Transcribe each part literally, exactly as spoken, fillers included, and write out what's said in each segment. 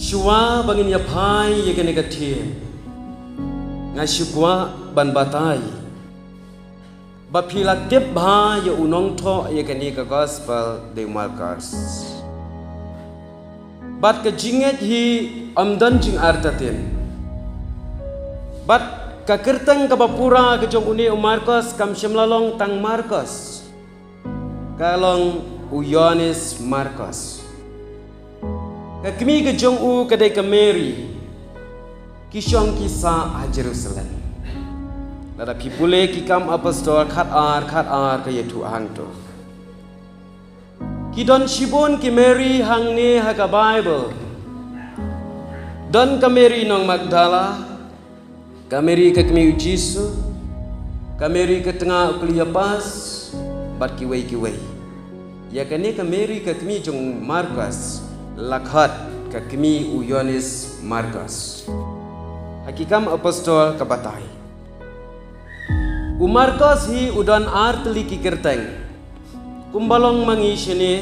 Shuwa ba ngin ïa phai ïa kane ka theme, nga shu kwah ban batai ba phi la tip bha ïa u nongthoh ïa kane ka gospel dei u Markos. Bad ka jingngeit hi ym don jingartatien. Bad ka kyrteng kaba pura ka jong une u Markos kam shym la long tang Markos. Ka long u Ïoannis Markos. Ka kmie ka jong u ka dei ka Mary. Ki shong ki sah ha Jerusalem. Lada phi pule Ki Kam Apostol khat ar, khat ar ka ïathuh hangto. Ki don shibun ki Mary hangne ha ka Bible. Don ka Mary nong Magdala, ka Mary ka kmie u Jisu, ka Mary ka tnga u Kleopas, bad kiwei kiwei. Ïa kane ka Mary ka kmie jong Markos, la khot ka kmie u Ïoannis Markos. Ha Ki Kam Apostol ka batai. U Markos hi u don ar tylli ki kyrteng. Kumba long ma ngi shane.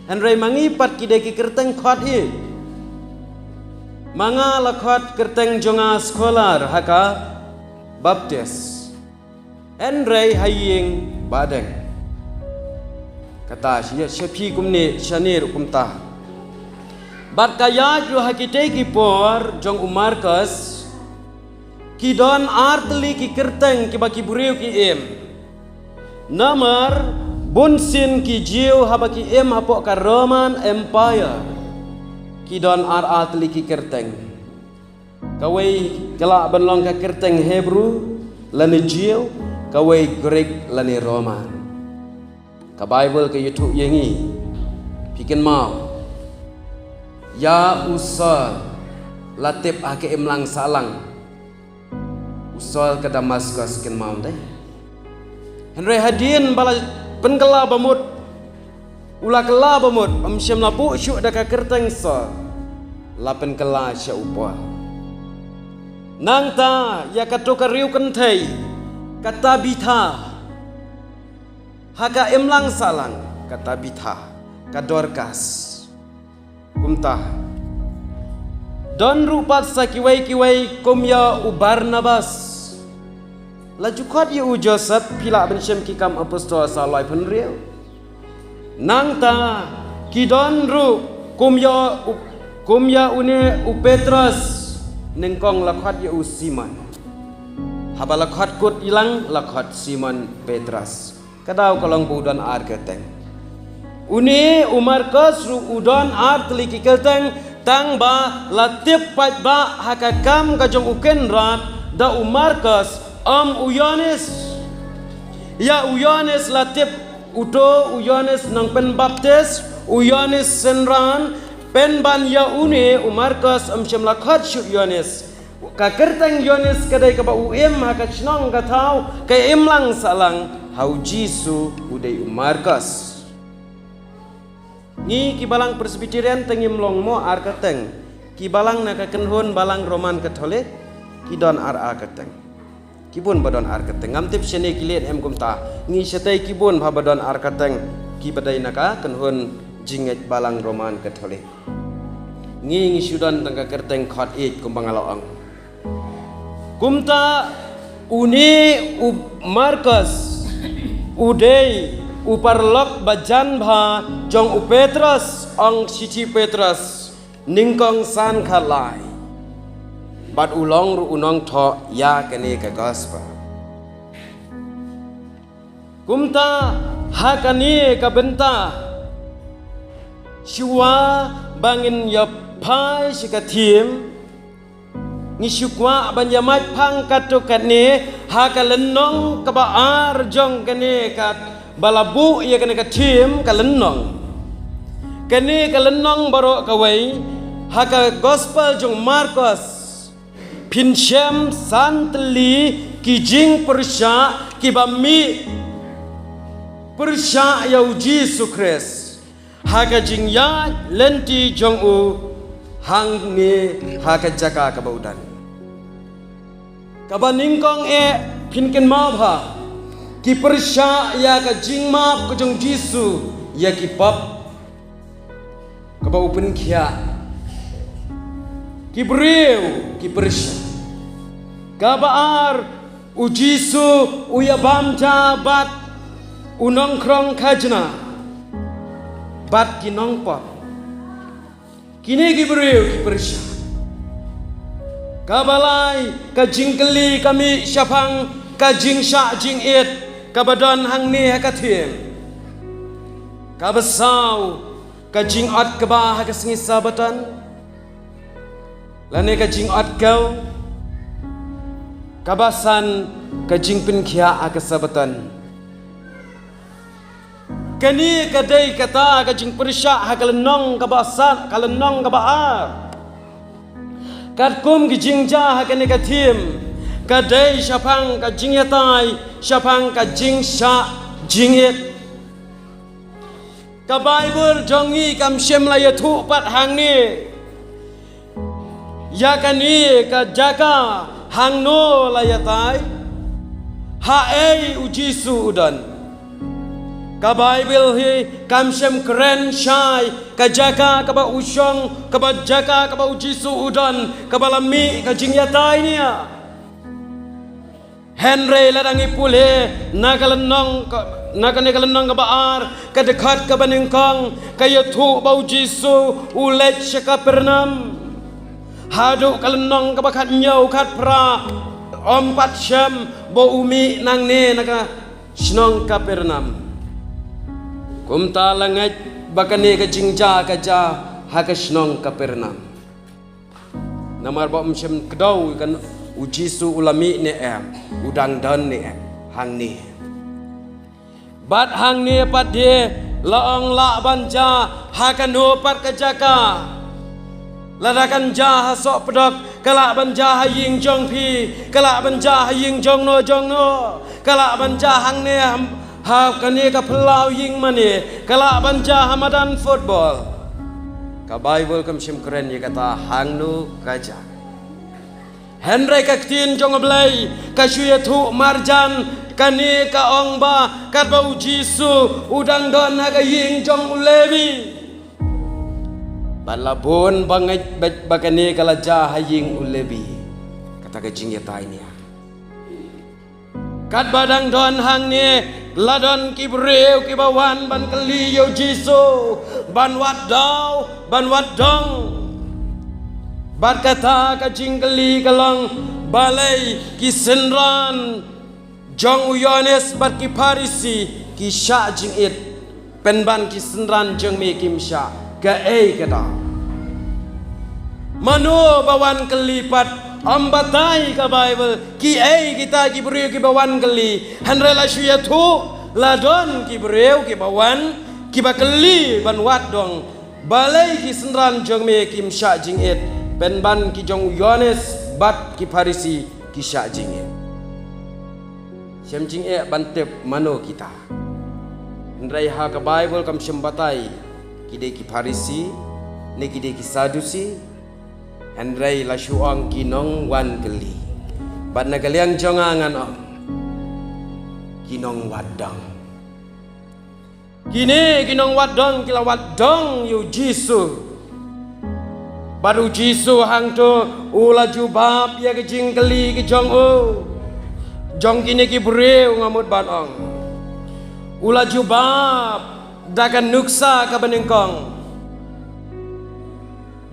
Hynrei ma ngi pat ki dei ki kyrteng khot hi. Ma nga la khot kyrteng jong nga scholar ha ka Baptist. Hynrei ha ïing Badeng. Kata sha phi kumne shane ruh kumta. Bad ka ïaid ruh ha kitei ki por jong u Markos. Ki don ar tylli ki kyrteng kiba ki briew ki im. Namar bunsien ki Jiw haba ki im hapoh ka Roman Empire. Ki don ar ar tylli ki kyrteng. Kawei ka lah ban long ka kyrteng Hebru lane Jiw, kawei Greek lane Roman. Ka Bible ka ïathuh ïa ngi. Phi kynmaw. Ïa u Saul la tip ha ka imlang sahlang. U Saul ka Damaskus kynmaw dei. Hynrei hadien ba la pynkylla ba mut. U la kylla ba mut, ym shym la buh shuh da ka kyrteng Saul. La pynkylla sha u Paul. Nangta, ïa kato ka riewkynthei, ka Tabitha. Ha ka imlang sahlang, ka Tabitha, ka Dorkas. Kumta. Don ruh pat sa kiwei kiwei kum ïa u Barnabas. La ju khot ïa u Joseph, phi lah ban shem Ki Kam Apostol saw lai phew. Nangta, ki don ruh kum ïa u, kum ïa une u Petros, nyngkong la khot ïa u Simon. Haba la khot kut ilang, la khot Simon Petros. Ka daw ka long ba u don ar kyrteng. Une u Markos ruh u don ar tylli ki kyrteng tang ba la tip paidbah ha ka kam ka jong u Kynrad da u Markos ym u Ïoannis. Ïa u Ïoannis la tip uto u Ïoannis nongpynbaptis, u Ïoannis synran, pynban ïa une u Markos ym shym la khot shuh Ïoannis. Ka kyrteng Ïoannis ka dei kaba u im ha ka shnong ka thaw ka imlang sahlang ha u Jisu u dei u Markos. Ngi ki balang Presbyterian te ngim long mo ar kyrteng. Ki balang na ka kynhun balang Roman Katholik ki don ar ar kyrteng. Ki bun ba don ar kyrteng. Ngam tip shane ki leh em kumta. Ngi shatei ki bun ba ba don ar kyrteng. Ki ba dei na ka kynhun jingngeit balang Roman Katholik. Ngi ngi shu don tang ka kyrteng khot ïeit kumba nga la ong. Kumta une u Markos u dei u paralok ba jan bha jong u Petros, ong shithi Petros nyngkong san khatlai. Bad u long ruh u nongthoh ïa kane ka gospel. Kumta ha kane ka bynta shuwa ba ngin ïa phai sha ka theme, ngi shu kwah ban ïa mait phang katto katne ha ka lynnong kaba ar jong kane kaba la buh ïa kane ka theme ka lynnong. Kane ka lynnong baroh kawei ha ka gospel jong Markos. Phin shem san tylli ki jingpyrshah kiba mih pyrshah ïa u Jisu Khrist ha ka jingïaid lynti jong u hangne ha ka jaka kaba u don. Kaba nyngkong eh phin kynmaw bha ki pyrshah ïa ka jingmap ka jong u Jisu ïa ki pop. Kaba u pynkhiah Ki briew ki pyrshah. Kaba ar, u Jisu u ïabam ja bad u nongkhrong khajna bad ki nongpop. Kine ki briew ki pyrshah. Kaba lai, ka jingkylli ka mih shaphang ka jingshah jingit kaba don hangne ha ka theme. Kaba saw, ka jingot kaba ha ka sngi Sabaton. Lane ka jingot kew. Kaba san, ka jingpynkhiah ha ka Sabaton. Kane ka dei kata ka jingpyrshah ha ka lynnong kaba san, ka lynnong kaba ar. Katkum ki jingjia ha kane ka theme, ka dei shaphang ka jingïatai shaphang ka jingshah jingit. Ka Baibl jong ngi kam shym la ïathuh pat hangne ïa kane ka jaka hangno la ïatai, haei u Jisu u don. Ka Baibl hi kam shym kren shai ka jaka kaba u shong, kaba jaka kaba u Jisu u don, kaba la mih ka jingïatai nia. Hynrei lada ngi pule na ka lynnong ka, na kane ka lynnong kaba ar, ka dkhot kaba nyngkong, ka ïathuh ba u Jisu u leit sha Kapernaum. Haduh ka lynnong kaba khathynñiew, khatphra, ym pat shem ba u mih nangne na ka shnong Kapernaum. Kumta la ngeit ba kane ka jingjia ka jia ha ka shnong Kapernaum. Namar ba ym shym kdew kan u Jisu u la mih ne em, u dang don ne em hangne. Bad hangne pat de la ong lah ban jia ha kano pat ka jaka. Lada kan jia ha Sohpdok, ka lah ban jia ha ïing jong phi, ka lah ban jia ha ïing jong no jong no, ka lah ban jia hangne ha, ha kane ka phyllaw ïing mane, ka lah ban jia ha madan football. Ka Baibl kam shym kren ïa kata hangno ka jia. Hynrei ka ktien jong U Blei ka shu ïathuh marjan kane, ka ong ba katba u Jisu u dang don ha ka ïing jong u Lebi. Bad la bun ba ngeit beit ba kane ka la jia ha ïing u Lebi. Kata ka jingïatai nia. Katba dang don hangne, la don ki briew kiba wan ban kylli ïa u Jisu, ban wad daw, ban wad dong. Bad kata ka jingkylli ka long, balei ki synran jong u Ïoannis bad ki Pharisi ki shah jingit, pynban ki synran jong me kim shah? Kaei ka daw? Mano ba wan kylli pat? Ym batai ka Baibl kiei kita ki briew kiba wan kylli. Hynrei la shu ïathuh, la don ki briew kiba wan, kiba kylli ban wad dong. Balei ki synran jong me kim shah jingit, pynban ki jong u Ïoannis bad ki Pharisi ki shah jingit? Shem jingeh ban tip mano kita. Hynrei ha ka Baibl kam shym batai ki dei ki Pharisi ne ki dei ki Sadusi. Hynrei la shu ong ki nongwan kylli. Bad na ka liang jong nga ngan ong, ki nongwad dong. Kine ki nongwad dong ki la wad dong ïa u Jisu. Bad u Jisu hangto u la jubab ïa ka jingkylli ka jong u, jong kine ki briew, nga mut ban ong. U la jubab da ka nuksa kaba nyngkong,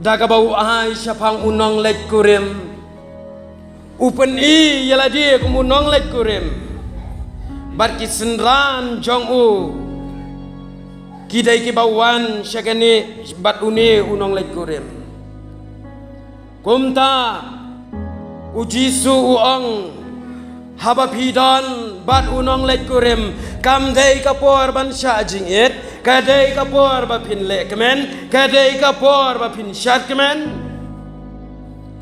da kaba u ai shaphang u nongleit kurim. U pyni ïa lade kum u nongleit kurim. Bad ki synran jong u ki dei kiba wan sha kane bad une u nongleit kurim. Kumta u Jisu u ong, haba phi don bad u nongleit kurim, kam dei ka por ban shah jingit, ka dei ka por ba phin leh kmen, ka dei ka por ba phin shad kmen.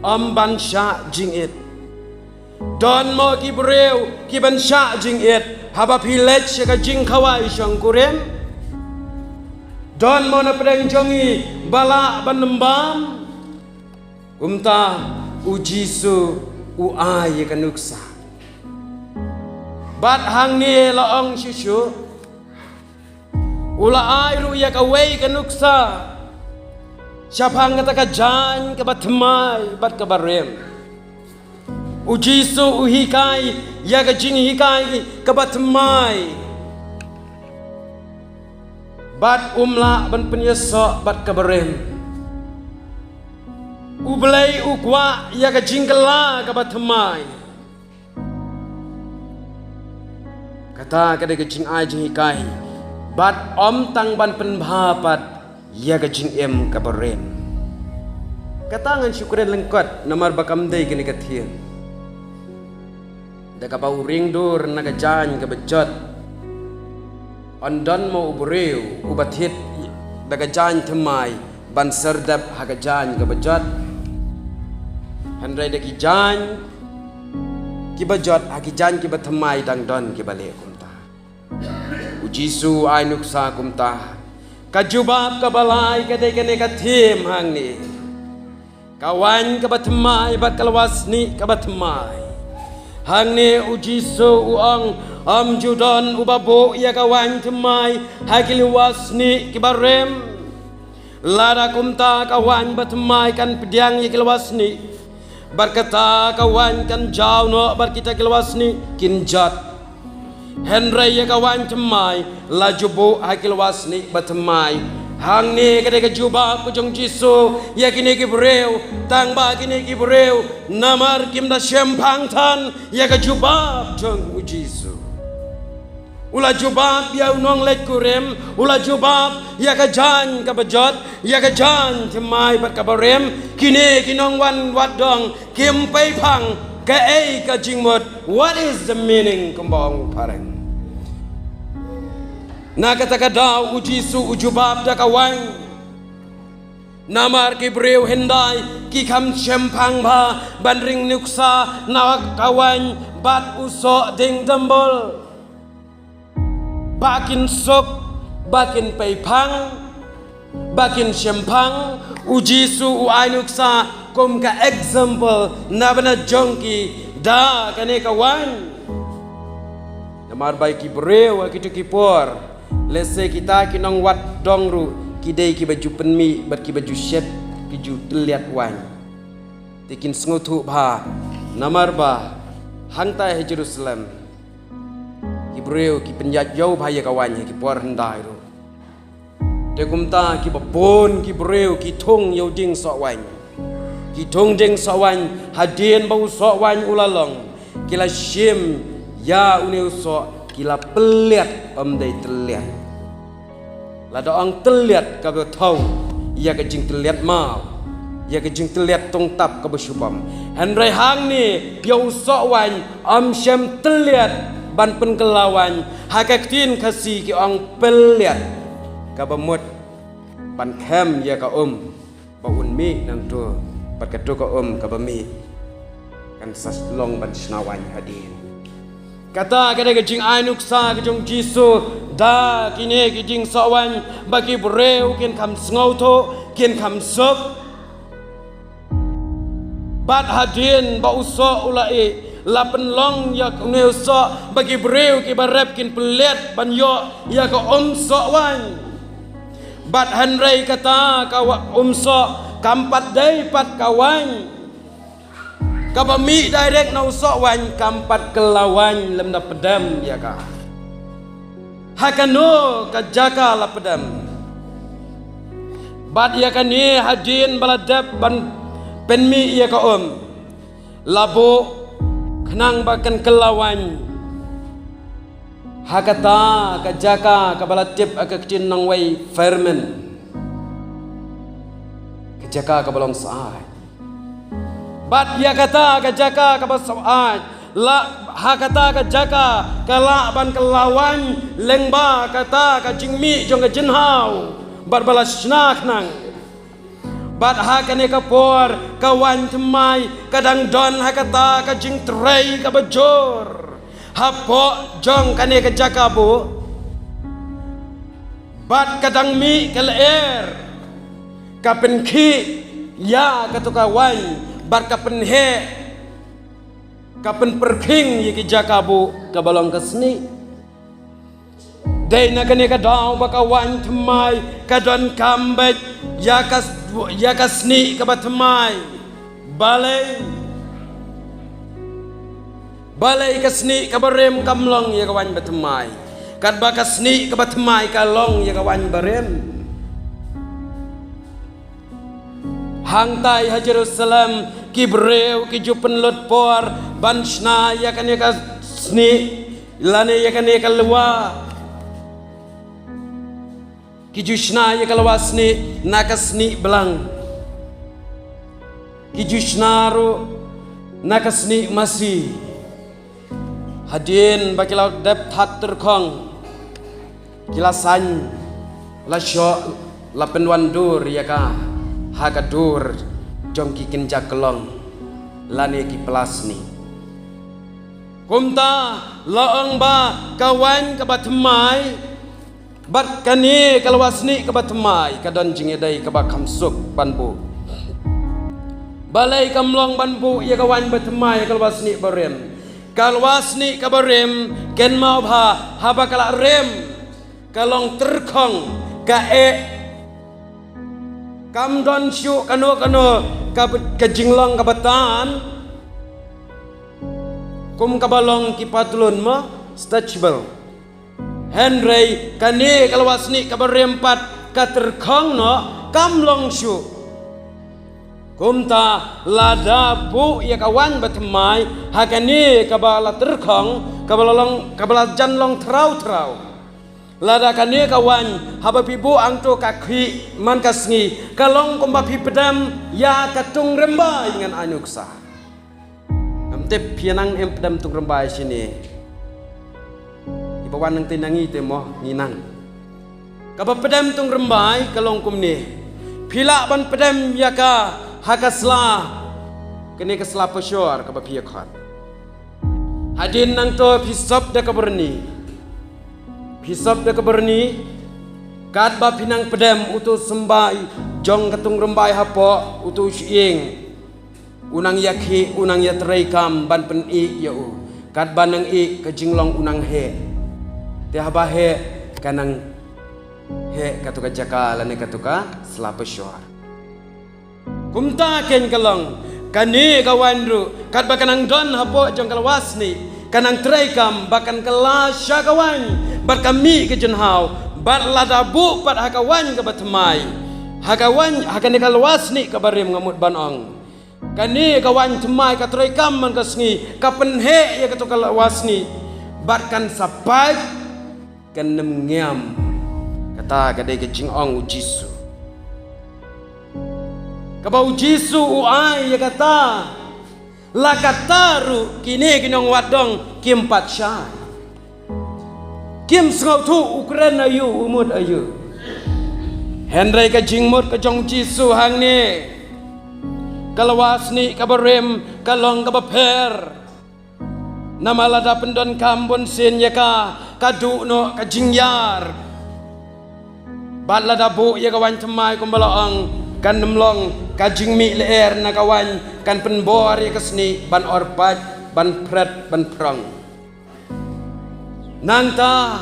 Ym ban shah jingit. Don mo ki briew kiban shah jingit haba phi leit sha ka jingkhawai shongkurim? Don mo na pdeng jong ngi ba lah ban ym bam? Kumta u Jisu u ai ïa ka nuksa. Bad hangne la ong shuh shuh, u la ai ruh ïa kawei ka nuksa. Shaphang kata ka jaiñ kaba thymmai bad kaba rim, U Jisu u hikai ïa ka jinghikai kaba thymmai. Bad um lah ban pynïasoh bad kaba rim. U Blei u kwah ïa ka jingkylla kaba thymmai. Kata ka dei ka jingai jinghikai. Bad ym tang ban pynbha pat ïa ka jingim kaba rim. Kata ngan shu kren lyngkot namar ba kam dei kane ka theme. Da kaba u ring dur na ka jaiñ kaba jot, yn don mo u briew uba thied da ka jaiñ thymmai ban serdep ha ka jaiñ kaba jot. Hynrei da ki jaiñ kiba jot ha ki jaiñ kiba thymmai dang don kiba leh kumta. U Jisu u ai nuksa kumta. Ka jubab kaba lai ka dei kane ka theme hangne. Ka waiñ kaba thymmai bad ka lwasnieh kaba thymmai. Hangne U Jisu u ong, ym ju don uba buh ïa ka waiñ thymmai ha ki lwasnieh kiba rim. Lada kumta ka waiñ bathymmai kan pdiang ïa ki lwasnieh, bad kata ka waiñ kan jaw noh bad kita ki lwasnieh kin jot. Hynrei ïa ka waiñ thymmai la ju buh ha ki lwasnieh bathymmai. Hangne ka dei ka jubab ka jong Jisu ïa kine ki briew, tang ba kine ki briew namar kim da shemphang than ïa ka jubab jong U Jisu. U la jubab ïa u nongleit kurim, u la jubab ïa ka jaiñ kaba jot, ïa ka jaiñ thymmai bad kaba rim. Kine ki nongwan wad dong kim pei phang kaei ka jingmut. What is the meaning, kumba ong u phareng. Na kata ka daw U Jisu u jubab da ka waiñ. Namar ki briew hyndai ki kham shemphang bha ban ring nuksa na ka waiñ bad u soh dieng dambul. Ba kin suk, ba kin pei phang, ba kin shemphang. U Jisu u ai nuksa kum ka example na bynta jong ki da kane ka waiñ. Namar ba ki briew ha kito ki por, lehse kita ki nongwad dong ruh ki dei kiba ju pynmih bad kiba ju shet, ki ju tylliat waiñ. Te kin sngewthuh bha namar ba hangta ha Jerusalem ki briew ki pynïaid ïew bha ïa ka waiñ ha ki por hyndai ruh. Te kumta kiba bun ki briew ki thung ïa u dieng soh waiñ. Ki thung dieng soh waiñ hadien ba u soh waiñ u la long. Ki la shim ïa une u soh, ki la pylliat, ym dei tylliat. Lada ong tylliat kaba thew ïa ka jingtylliat maw, ïa ka jingtylliat tongtap kaba shu bam. Hynrei hangne ïa u soh waiñ ym shym tylliat ban pynkylla waiñ. Ha ka ktien Khasi ki ong pylliat, kaba mut ban khem ïa ka um ba un mih nangto, bad kato ka um kaba mih kan sa long ban shna waiñ hadien. Kata ka dei ka jingai nuksa ka jong Jisu da kine ki dieng soh waiñ, ba ki briew kin kham sngewthuh, kin kham suk. Bad hadien ba u soh u la ih, la pynlong ïa une u soh ba ki briew kiba rep kin pynleit ban ïoh ïa ka um soh waiñ. Bad hynrei kata ka wa-, um soh kam pat dei pat ka waiñ kaba mih direct na u soh waiñ, kam pat kylla waiñ lymda pdem ïa ka. Ha kano ka jaka la pdem? Bad ïa kane hadien ba la dep ban pynmih ïa ka um, la buh khnang ba kan kylla waiñ ha kata ka jaka kaba la tip ha ka ktien nongwei firmament, ka jaka kaba long syaid. Bad ïa kata ka jaka kaba syaid, la, ha kata ka jaka ka lah ban kylla waiñ lyngba kata ka jingmih jong ka jingthaw bad ba la shna khnang. Bad ha kane ka por ka waiñ thymmai ka dang don ha kata ka jingtrei kaba jur hapoh jong kane ka jaka buh. Bad ka dang mih ka lyer, ka pynkhih ïa kato ka waiñ, bad ka pynheh, ka pynpyrkhing ïa ki jaka buh kaba long ka snieh. Dei na kane ka daw ba ka waiñ thymmai ka donkam beit ïa ka, ïa ka snieh kaba thymmai. Balei, balei ka snieh kaba rim kam long ïa ka waiñ bathymmai, katba ka snieh kaba thymmai ka long ïa ka waiñ barim? Hangtai ha Jerusalem ki briew ki ju pynlut por ban shna ïa kane ka snieh lane ïa kane ka lwa. Ki ju shna ïa ka lwa snieh na ka snieh blang. Ki ju shna ruh na ka snieh masi. Hadien ba ki la dep thad tyrkhong, ki la saiñ, la shoh, la pynwandur ïa ka ha ka dur jong ki kynja kyllong lane ki pla snieh. Kumta la ong ba ka waiñ kaba thymmai bad kane ka lwa snieh kaba thymmai ka don jingïadei kaba kham suk ban buh. Balei kam long ban buh ïa ka waiñ bathymmai ha ka lwa snieh barim? Ka lwa snieh kaba rim, kynmaw ba haba ka la rim, ka long tyrkhong, ka eh. Kam don shuh kano kano ka, ka jinglong kaba tan kum kaba long ki patlun, mo, stretchable. Hynrei kane ka lwa snieh kaba rim pat ka tyrkhong noh, kam long shuh. Kumta lada buh ïa ka waiñ bathymmai ha kane kaba la tyrkhong, kaba la long, kaba la jan long thraw thraw, lada kane ka waiñ haba phi buh hangto ka khih man ka sngi, ka long kumba phi pdem ïa ka tung rymbai, ngan ai nuksa. Ngam tip phi nang em pdem tung rymbai shane. Iba wan nangtei na ngi te, mo, ngi nang. Kaba pdem tung rymbai ka long kumne. Phi lah ban pdem ïa ka ha ka sla, kane ka sla pashor kaba phi ïakhot. Hadien nangto phi sop da ka byrni. Phi sop da ka byrni. Katba phi nang pdem, uto u symbai jong ka tung rymbai hapoh, uto u shyieng, u nang ïakhih, u nang ïatreikam ban pynïeh ïa u. Katba nang ïeh, ka jinglong u nang heh. Te haba heh, ka nang heh kato ka jaka lane kato ka sla pashor. Kumta kein ka long kane ka waiñ ruh, katba ka nang don hapoh jong ka lwa snieh, ka nang treikam ba kan kylla sha ka waiñ bad ka mih ka jingthaw. Bad lada buh pat ha ka waiñ kaba thymmai, ha ka waiñ, ha kane ka lwa snieh kaba rim, nga mut ban ong, kane ka waiñ thymmai ka treikam man ka sngi, ka pynheh ïa kato ka lwa snieh bad kan sa pait, kan nym ngiam. Kata ka dei ka jingong U Jisu. Kaba U Jisu u ai ïa kata, la kata ruh kine ki nongwad dong kim pat shai. Kim sngewthuh u kren aïu, u mut aïu. Hynrei ka jingmut ka jong U Jisu hangne, ka lwa snieh kaba rim ka long kaba pher. Namar lada pyndonkam bunsien ïa ka, ka duh noh ka jingïar. Bad lada buh ïa ka waiñ thymmai kumba la ong, kan nym long ka jingmih lyer na ka waiñ, kan pynbor ïa ka snieh ban orpait, ban phret, ban phrong. Nangta,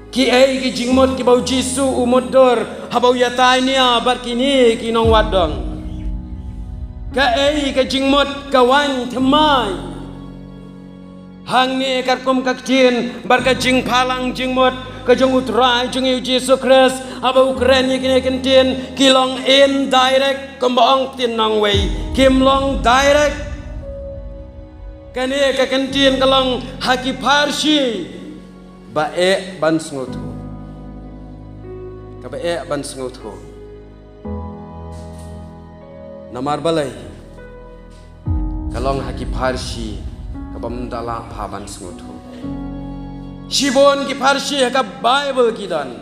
kiei ki jingmut kiba U Jisu u mutdur haba u ïatai nia bad kine ki nongwad dong? Kaei ka jingmut ka waiñ thymmai? Hangne katkum ka ktien bad ka jingphalang jingmut ka jong U Trai jong ngi U Jisu Khrist, haba u kren ïa kine ki ktien, ki long indirect, kumba ong ktien nongwei, kim long direct. Kane ka ktien ka long ha ki pharshi. Ba eh ban sngewthuh. Kaba eh ban sngewthuh. Namar balei? Ka long ha ki pharshi kaba ym da lah pha ban sngewthuh. Shibun ki pharshi ha ka Baibl ki don.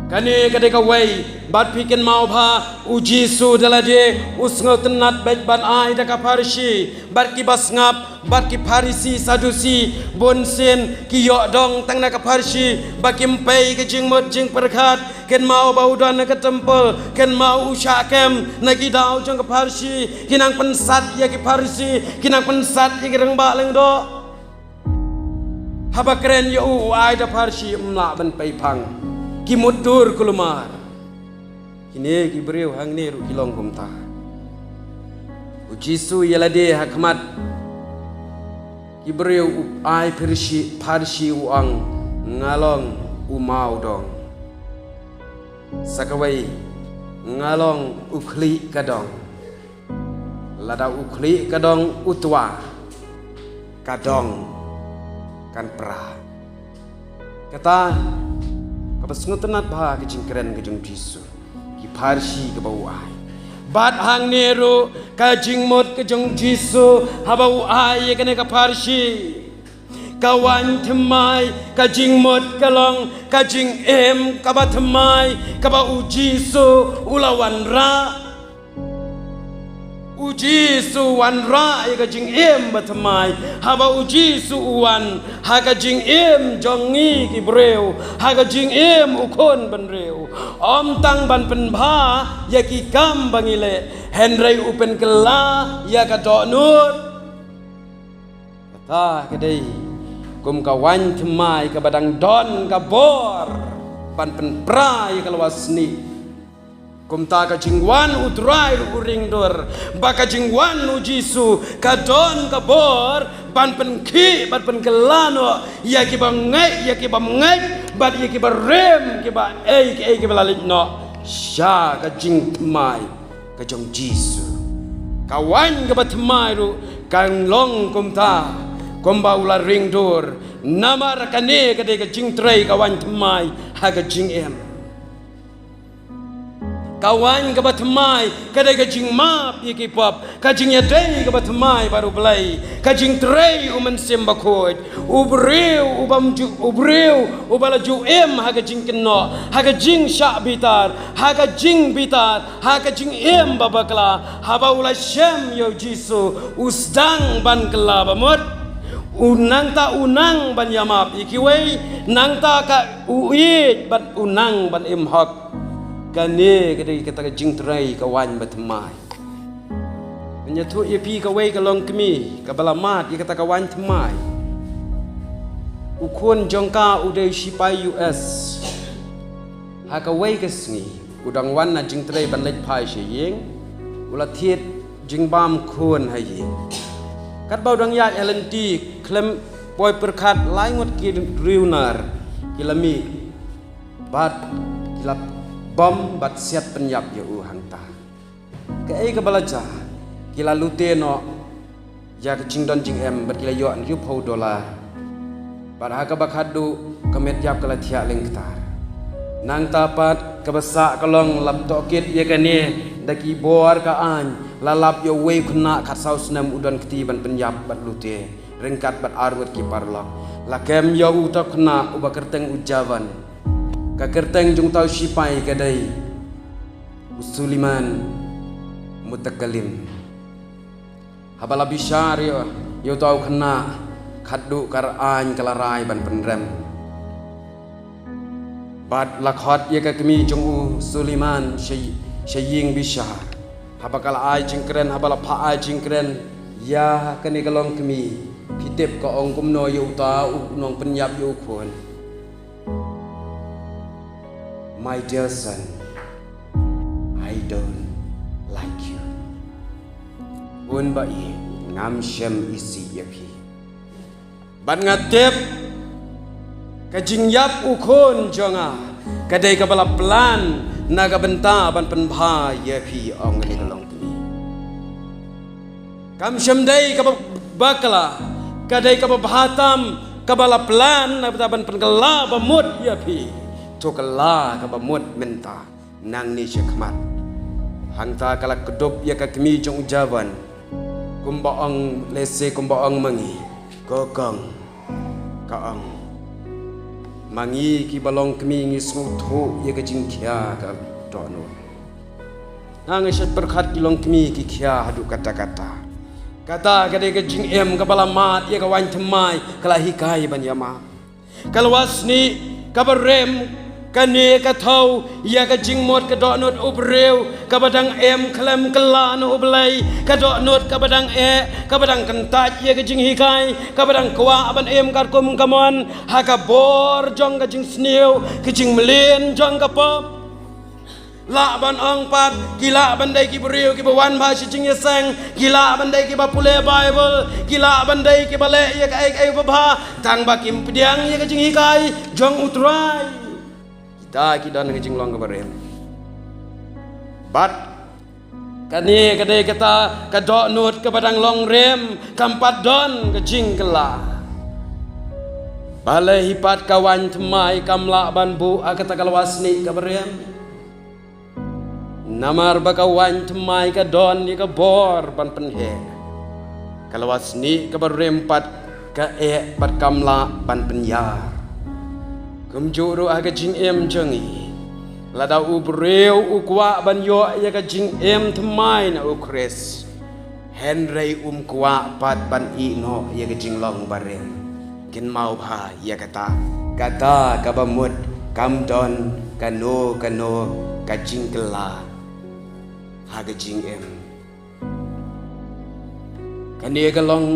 Kane ka dei kawei, bad phi kynmaw ba U Jisu da lade u sngewtynnat beit ban ai da ka pharshi, bad kiba sngap, bad ki Pharisi Sadusi, bunsien ki ïoh dong tang na ka pharshi, ba kim pei ka jingmut jingpyrkhat. Kynmaw ba u don ha ka templ, kynmaw u shah kem na ki daw jong ka pharshi, ki nang pynsat ïa ki Pharisi, ki nang pynsat ïa ki rangbah lyngdoh. Haba kren ïa u, u ai da pharshi, ym lah ban pei phang. Ki mutdur kulmar. Kine ki briew hangne ruh ki long kumta. U Jisu ïa lade ha khmat ki briew u ai pharshi, pharshi u ong, nga long u maw dong. Sa kawei, nga long u khlieh ka dong. Lada u khlieh ka dong u twa, ka dong kan pra. Kata kaba sngewtynnat bha ka jingkren ka jong Jisu, ki pharshi kaba u ai. Bad hangne ruh ka jingmut ka jong Jisu haba u ai ïa kane ka pharshi. Ka waiñ thymmai, ka jingmut ka long ka jingim kaba thymmai kaba u Jisu u la wanrah. U Jisu wanrah ïa ka jingim ba thymmai. Haba u Jisu u wan ha ka jingim jong ngi ki briew, ha ka jingim u khun bynriew, ym tang ban pynbha ïa ki kam ba ngi leh, hynrei u pynkylla ïa ka dohnud. Kata ka dei kum ka waiñ thymmai kaba dang don ka bor ban pynpra ïa ka lwasnieh. Kumta ka jingwan u Trai ruh u ring dur, ba ka jingwan u Jisu ka don ka bor ban pynkhih, ban pynkylla noh ïa kiba ngeit, ïa kiba ngeit, bad ïa kiba rim, kiba ei, kiei kiba la leit noh sha ka jingthymmai ka jong Jisu. Ka waiñ kaba thymmai ruh kan long kumta, kumba u la ring dur. Namar kane ka dei ka jingtrei ka waiñ thymmai ha ka jingim. Ka waiñ kaba thymmai ka dei ka jingmap ïa ki pop, ka jingïadei kaba thymmai bad U Blei, ka jingtrei U Mynsiem Bakhuid. U briew u bym ju, u briew uba la ju im ha ka jingkynnoh, ha ka jingshah bitar, ha ka jingbitar, ha ka jingim ba bakla, haba u la shem ïa u Jisu, u sdang ban kylla ba mut. U nangta u nang ban ïamap ïa kiwei, nangta ka u ïeit bad u nang ban im hok. Kane ka dei kata ka jingtrei ka waiñ ba thymmai. Ngan ïathuh ïa phi kawei ka longkmie kaba la mad ïa kata ka waiñ thymmai. U khun jong ka u dei sipai U S. Ha kawei ka sngi u dang wan na jingtrei ban leit phai sha ïing, u la thied jingbam khun ha ïing. Katba u dang ïaid ha lynti khlem poi pyrkhat lai ngut ki riewnar ki la mih bad ki la bom bad siat pynïap ïa u hangta. Kaei kaba la jia, ki la lute noh ïa ka jingdon jingem bad ki la ïoh hynriewphew dollar. Bad ha kaba khatduh ka met ïap ka la thiah lyngktar. Nangta pat kaba sah ka long lap tohkit ïa kane da ki bor ka aiñ, la lap ïa uwei u khynnah khatsaw snem u don kti ban pynïap bad lute ryngkat bad arngut ki paralok. La kem ïa uta u khynnah uba kyrteng u Javan. Ka kyrteng jong uta u sipai ka dei u Suliman Mutakalim. Haba la bishar ïa, ïa uta u khynnah, khatduh ka aiñ ka la rai ban pynrem. Bad la khot ïa ka kmie jong u Suliman sha, sha ïing bishar. Haba ka la ai jingkren, haba la phah ai jingkren ïa kane ka longkmie, phi tip ka ong kumno ïa uta u nongpynïap ïa u khun? My dear son, I don't like you. Khun ba ïeit, ngam shem isih ïa phi. Bad nga tip ka jingïap u khun jong nga ka dei kaba la plan na ka bynta ban pynbha ïa phi, ong kane ka longkmie. Kam shym dei kaba bakla, ka dei kaba bha tam, kaba la plan na ka bynta ban pynkylla ba mut ïa phi. To kylla kaba mut mynta nangne shakhmat. Hangta ka la kdup ïa ka kmie jong u Javan. Kumba ong lehse kumba ong ma ngi, ko kong, ka ong. Ma ngi kiba longkmie ngi sngewthuh ïa ka jingkhia ka dohnud. Nga nga shet pyrkhat ki longkmie ki khia haduh katta katta. Kata ka dei ka jingim kaba la mad ïa ka waiñ thymmai ka la hikai ban ïamap. Ka lwasnieh kaba rem Kane ka thew ïa ka jingmut ka dohnud u briew kaba dang im khlem kylla na U Blei, ka dohnud kaba dang eh, kaba dang kyntait ïa ka jinghikai, kaba dang kwah ban im katkum ka mon ha ka bor jong ka jingsniew, ka jingmlien jong ka pop. Lah ban ong pat, ki lah ban dei ki briew kiba wan bha sha jingïaseng, ki lah ban dei kiba pule Baibl, ki lah ban dei kiba leh ïa kaei kaei ba bha, tang ba kim pdiang ïa ka jinghikai jong U Trai. Kita ki don ka jinglong kaba rim. Bad kane ka dei kata ka dohnud kaba dang long rim, kam pat don ka jingkylla. Balei hi pat ka waiñ thymmai kam lah ban buh ha kata ka lywa snieh kaba rim? Namar ba ka waiñ thymmai ka don ïa ka bor ban pynheh. Ka lywa snieh kaba rim pat ka eh bad kam lah ban pynïar. Kumjuh ruh ha ka jingim jong ngi, lada u briew u kwah ban ïoh ïa ka jingim thymmai na U Khrist, hynrei um kwah pat ban ïeh noh ïa ka jinglong barim, kynmaw bha ïa kata, kata kaba mut kam don kano kano ka jingkylla ha ka jingim. Kane ka long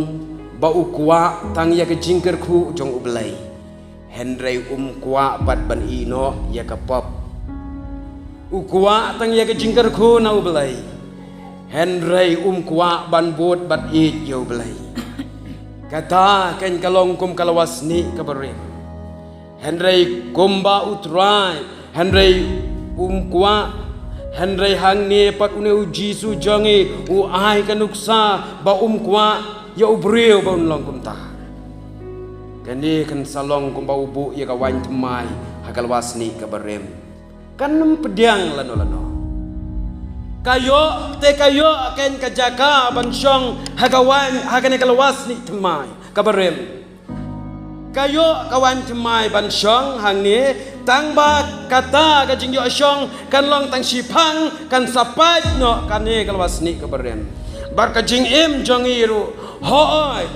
ba u kwah tang ïa ka jingkyrkhu jong U Blei, hynrei um kwah pat ban ïeh noh ïa ka pop. U kwah tang ïa ka jingkyrkhu na U Blei, hynrei um kwah ban bud bad ïeit ïa U Blei. Kata kan ka long kum ka lywa snieh kaba rim. Hynrei kumba U Trai, hynrei um kwah, hynrei hangne pat une U Jisu jong ngi u ai ka nuksa ba um kwah ïa u briew ba un long kumta. Kane kan sa long kumba u buh ïa ka waiñ thymmai ha ka lywa snieh kaba rim. Kan ym pdiang lano lano. Ka ïoh te ka ïoh kan ka jaka ban shong ha ka waiñ, ha kane ka lywa snieh thymmai kaba rim. Ka ïoh ka waiñ thymmai ban shong hangne, tang ba kata ka jingïoh shong kan long tang shiphang, kan sa pait noh kane ka lywa snieh kaba rim. Bad ka jingim jong ngi ruh, hooid,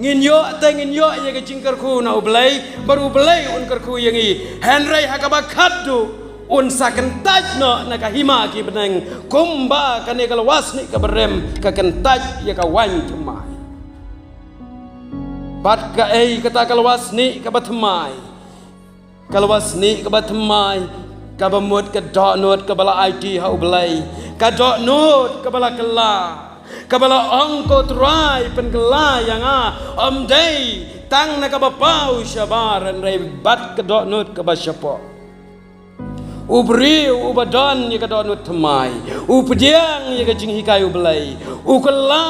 ngin ïoh te ngin ïoh ïa ka jingkyrkhu na U Blei, bad U Blei un kyrkhu ïa ngi. Hynrei ha kaba khadduh un sa kyntait noh na ka hima ki bneng, kumba kane ka lywa snieh kaba rim ka kyntait ïa ka waiñ thymmai. Bad kaei kata ka lywa snieh kaba thymmai? Ka lywa snieh kaba thymmai kaba mut ka dohnud kaba la aiti ha U Blei, ka dohnud kaba la kylla, kaba la ong ko Trai, pynkylla ïa nga, ym dei tang na kaba paw shabar, hynrei bad ka dohnud kaba shapoh. U briew uba don ïa ka dohnud thymmai, u pdiang ïa ka jinghikai U Blei, u kylla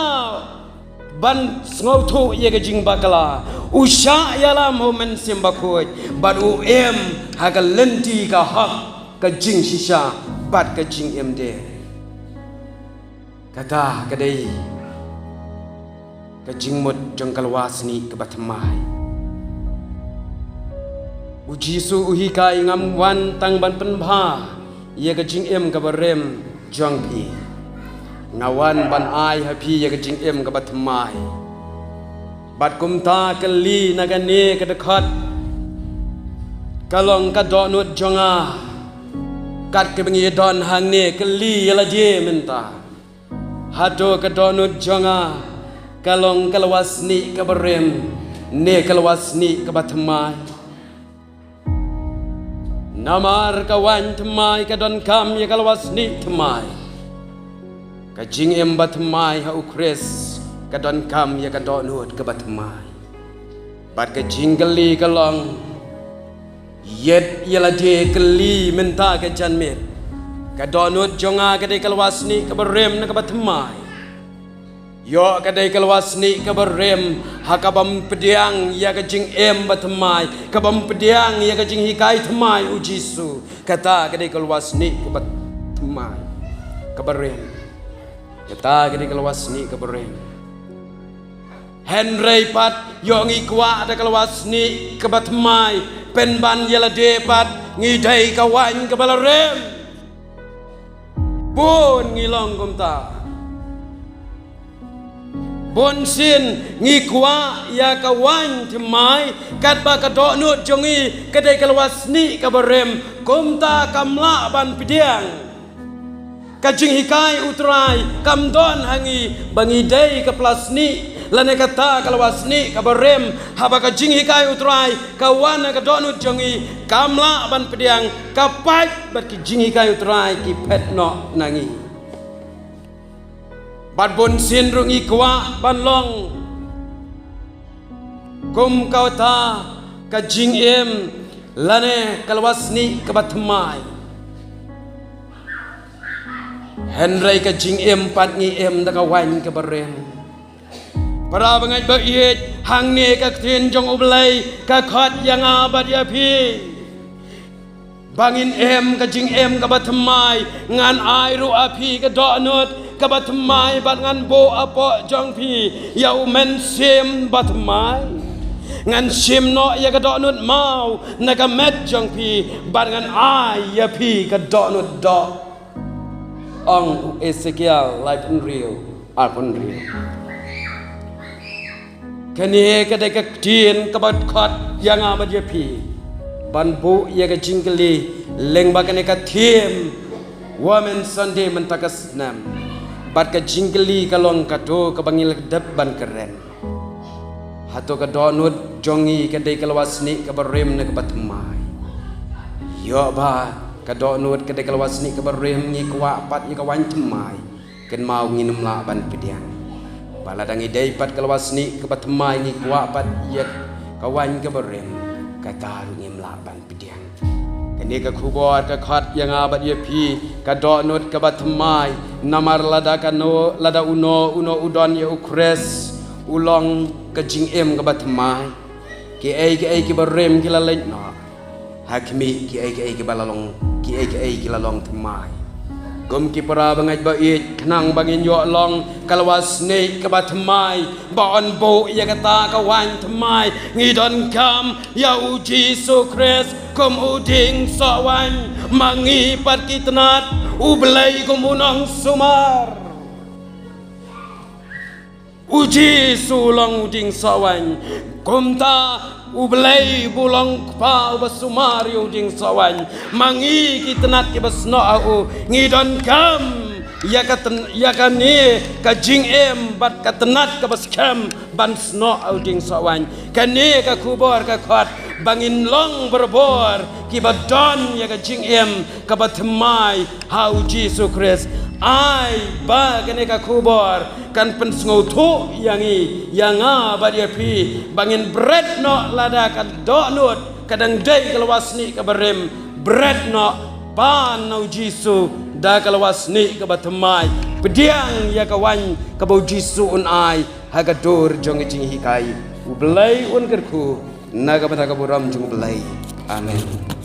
ban sngewthuh ïa ka jingbakla, u shah ïalam ha U Mynsiem Bakhuid, bad u im ha ka lynti ka hok, ka jingshisha bad ka jingim de. Kata ka dei ka jingmut jong ka lywa snieh kaba thymmai. U Jisu u hikai, ngam wan tang ban pynbha ïa ka jingim kaba rim jong phi. Nga wan ban ai ha phi ïa ka jingim kaba thymmai. Bad kumta kylli na kane ka dkhot, ka long ka dohnud jong nga. Kat kaba ngi don hangne, kylli ïa lade mynta. Hato ka dohnud jong nga ka long ka lywa snieh kaba rim ne ka lywa snieh kaba thymmai? Namar ka waiñ thymmai ka donkam ïa ka lywa snieh thymmai. Ka jingim ba thymmai ha U Khrist ka donkam ïa ka dohnud kaba thymmai. Bad ka jingkylli ka long, ïeit ïa lade, kylli mynta ka janmiet. Ka dohnud jong nga ka dei ka lywa snieh kaba rim ne kaba thymmai? Ïoh ka dei ka lywa snieh kaba rim ha kabym pdiang ïa ka jingim ba thymmai, kabym pdiang ïa ka jinghikai thymmai U Jisu. Kata ka dei ka lywa snieh kaba thymmai, kaba rim. Kata ka dei ka lywa snieh kaba rim. Hynrei pat ïoh ngi kwah da ka lywa snieh kaba thymmai, pynban ïa lade pat ngi dei ka waiñ kaba la rim. Bun ngi long kumta. Bunsien ngi kwah ïa ka waiñ thymmai, katba ka dohnud jong ngi ka dei ka lwasnieh kaba rim, kumta kam lah ban pdiang. Ka jinghikai U Trai kam don ha ngi ba ngi dei ka plasnieh lane kata ka lwasnieh kaba rim. Haba ka jinghikai U Trai ka wan ha ka dohnud jong ngi, kam lah ban pdiang, ka pait bad ki jinghikai U Trai ki phet noh na ngi. Bad bunsien ruh ngi kwah ban long kum kata ka jingim lane ka lwasnieh kaba thymmai. Hynrei ka jingim pat ngi im da ka waiñ kaba rim. Para bangeit ba ïeit, hangne ka ktien jong U Blei ka khot ïa nga bad ïa phi ba ngin im ka jingim kaba thymmai. Ngan ai ruh ha phi ka dohnud kaba thymmai bad ngan buh hapoh jong phi ïa U Mynsiem Bathymmai. Ngan shim noh ïa ka dohnud maw na ka met jong phi bad ngan ai ïa phi ka dohnud doh, ong u Esekiel laiphew hynriew, arphew hynriew. Kane ka dei ka ktien kaba khot ïa nga bad ïa phi ban buh ïa ka jingkylli lyngba kane ka theme Women Sunday mynta ka snem. Bad ka jingkylli ka long kato kaba ngi la dep ban kren. Hato ka dohnud jong ngi ka dei ka lwasnieh kaba rim ne kaba thymmai? Ïoh ba ka dohnud ka dei ka lwasnieh kaba rim, ngi kwah pat ïa ka waiñ thymmai, kynmaw ngin ym lah ban pdiang. Ba lada ngi dei pat ka lwasnieh kaba thymmai, ngi kwah pat ïa ka waiñ kaba rim, kata ruh ngim lah ban pdiang. Kane ka khubor ka khot ïa nga bad ïa phi ka dohnud kaba thymmai. Namar lada kano, lada uno uno u don ïa U Khrist, u long ka jingim kaba thymmai. Kiei kiei kiba rim ki la leit noh. Ha khmih, kiei kiei kiba la long, kiei kiei ki la long thymmai. Kum ki para bangeit ba ïeit, khnang ba ngin ïoh long ka lwasnieh kaba thymmai, ba yn buh ïa kata ka waiñ thymmai, ngi donkam ïa U Jisu Khrist kum u dieng soh waiñ. Ma ngi pat ki tnat U Blei kum u nongsumar. U Jisu u long u dieng soh waiñ. Kumta U Blei u long u Kpa uba sumar ïa u dieng soh waiñ. Ma ngi ki tnat kiba snoh ha u, ngi donkam ïa ka tn-, ïa kane ka jingim bad ka tnat kaba skhem ban snoh ha u dieng soh waiñ. Kane ka khubor ka khot ba ngin long barabor kiba don ïa ka jingim kaba thymmai ha U Jisu Khrist. Ai ba kane ka khubor kan pynsngewthuh ïa ngi, ïa nga bad ïa phi, ba ngin bret noh lada ka dohnud ka dang dei ka lwasnieh kaba rim, bret noh, pan na U Jisu da ka lwasnieh kaba thymmai. Pdiang ïa ka waiñ kaba U Jisu un ai ha ka dur jong ka jinghikai. U Blei un kyrkhu na ka bynta ka burom jong U Blei. Amen.